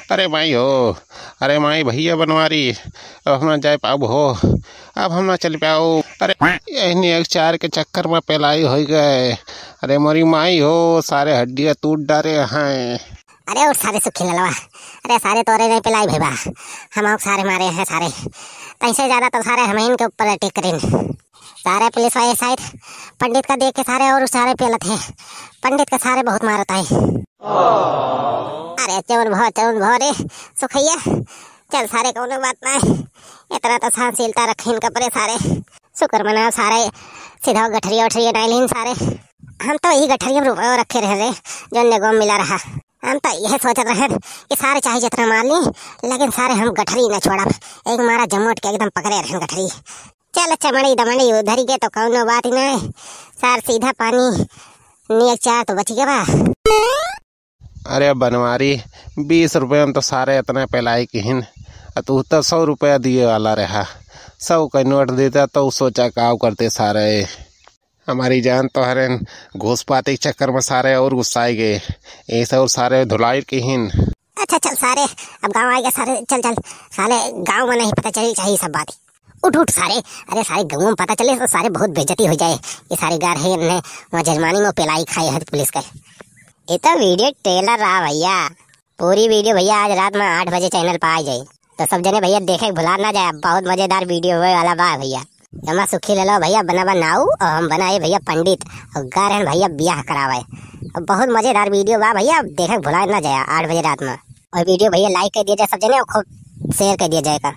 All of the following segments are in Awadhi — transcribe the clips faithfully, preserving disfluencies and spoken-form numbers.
अरे माई हो, अरे माई, भइया बनवारी, अब हम ना जाए पाउब हो, अब हम ना चल पाउब। अरे, एहनी एक चार के चक्कर में पेलाई होइ गए। अरे मोरी माई हो, सारे हड्डियाँ तूट डारे हैं। अरे उठ सारे सुखी ललवा, अरे सारे तोरे नहीं पेलाई भइबा, हम आउक सारे मारे हैं सारे, तैसे ज्यादा तो सारे हमहिन के ऊपर अटैक करिन। सारे पुलिस वाले शायद पंडित का देख के सारे और सारे पेलत है, पंडित का सारे बहुत मारत है। अरे चुन भो, चुन भो रे सुखैया, चल सारे कौनो बात ना है, इतना तो सहनशीलता रखिन कपरे सारे, शुक्र मनाओ सारे, सीधा गठरिया उठरिया नहीं लीन सारे। हम तो यही गठरिया में रुपये रखे रहे रे, जो नेगो में मिला रहा। हम तो यह सोचत रहे कि सारे चाहे जितना मार ली, लेकिन सारे हम गठरी न छोड़ब। एक मारा जमोट के एकदम पकड़े रहन गठरी। चल चमड़ी दमड़ी उधरी के तो कौनो बात ही नहीं, सार सीधा पानी नियक चार तो बच गया बा। अरे बनवारी, बीस रुपये में तो सारे इतना पेलाई किहिन, आ तू तो सौ रुपया दिए वाला रहा, सौ का नोट देता तो सोचा का करते सारे। हमारी जान तो हरेन घूस पाती के चक्कर में सारे और गुस्साए गए, ऐसे और सारे धुलाई किहिन। अच्छा चल सारे, अब गाँव आएगा सारे, चल चल साले, गाँव में नहीं पता चली चाहिए सब बात। उठ उठ सारे, अरे सारे गाँव में पता चले तो सारे बहुत बेइज्जती हो जाए। ये सारे गार है ने वहाँ जजमानी में पेलाई खाए है पुलिस के। ये तो वीडियो ट्रेलर रहा भइया, पूरी वीडियो भइया आज रात में आठ बजे चैनल पर आ जाए, तो सब जने भइया देखे के भुला ना जाए, बहुत मजेदार वीडियो होए वाला बा भइया। एमा सुखी ललवा भइया बना बा नाऊ और हम बनाए भइया पंडित और गा रहन भइया बियाह करावे। और बहुत मजेदार वीडियो बा भइया, देखे के भुला ना जाए आठ बजे रात में। और वीडियो भइया like कर दिया जाए सब जने और खूब share कर दिया जाए का।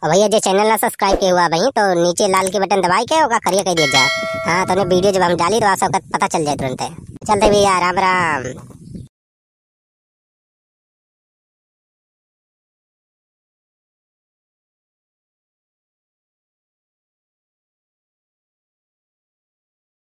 और भइया जे चैनल ना subscribe किए हुआ भाई तो नीचे लाल के बटन दबाई के ओका करिया कर दिया जाए। हाँ तो वीडियो जब हम डाली तो आप सबका पता चल जाए तुरंत। चलते भइया राम राम।